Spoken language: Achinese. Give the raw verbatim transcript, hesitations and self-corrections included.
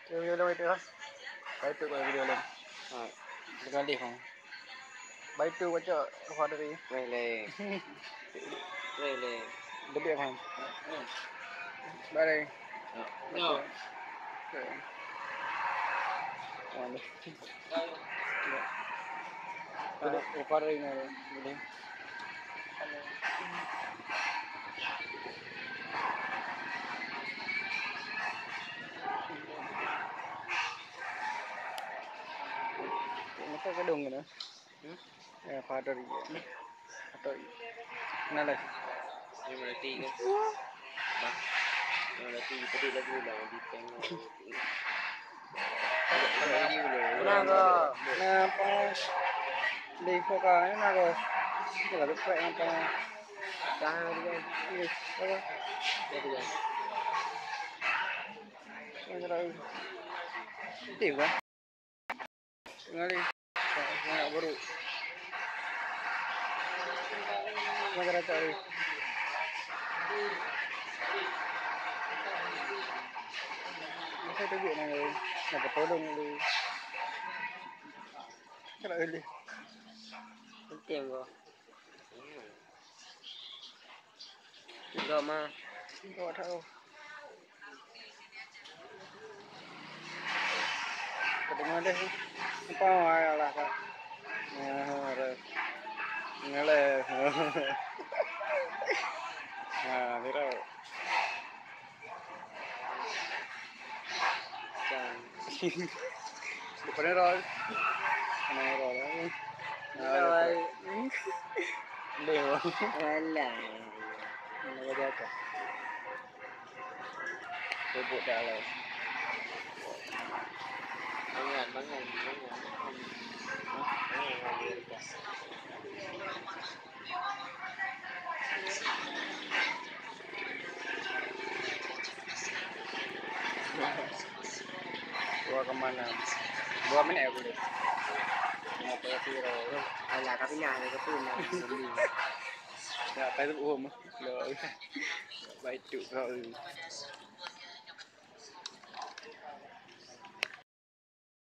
Video lom itu, ha? Baik tu kalau video lom. Ha, dengan dia, ha. Baik tu baca apa tadi? Weh, leh. Weh, leh. Lebih apa? Hmm. Bye. Ya. Oke. Oke. Mana? Jadi, upar ini, ini. Masa gedung gitu. Hmm? Ya, Father. Atau, nah, lah. Ini berarti kan? Bah. Ini berarti tadi lagu lah, di tengah. Nah, apa? Di Foka ni, nah, apa? Ini lagu track apa? Dah, dia, ini, apa? Dia, dia. Ini lagu. Aktif kan? Ngali. Nak baru. Mana rata ni? Masa tu nak, nak tolong ni. Kalau boleh. Penting kau. Enggak, Ma. Enggak tahu. Kedengar deh. Apa, ya Allah, Kak? Ah, ada. Ngeleh. Ah, viral. Bukan error. Bukan error. Error. Dia. Alah. Mana dia tu? Bubuk dah lah. Bangun, bangun, bangun. Hah? Bangun, bangun. Dua kemana? Dua menit aku boleh. Ngapa ya, Piro? Alah, tapi nak ada ke pun nak beli. Ya, kayu um. Lo. Baik tu kau.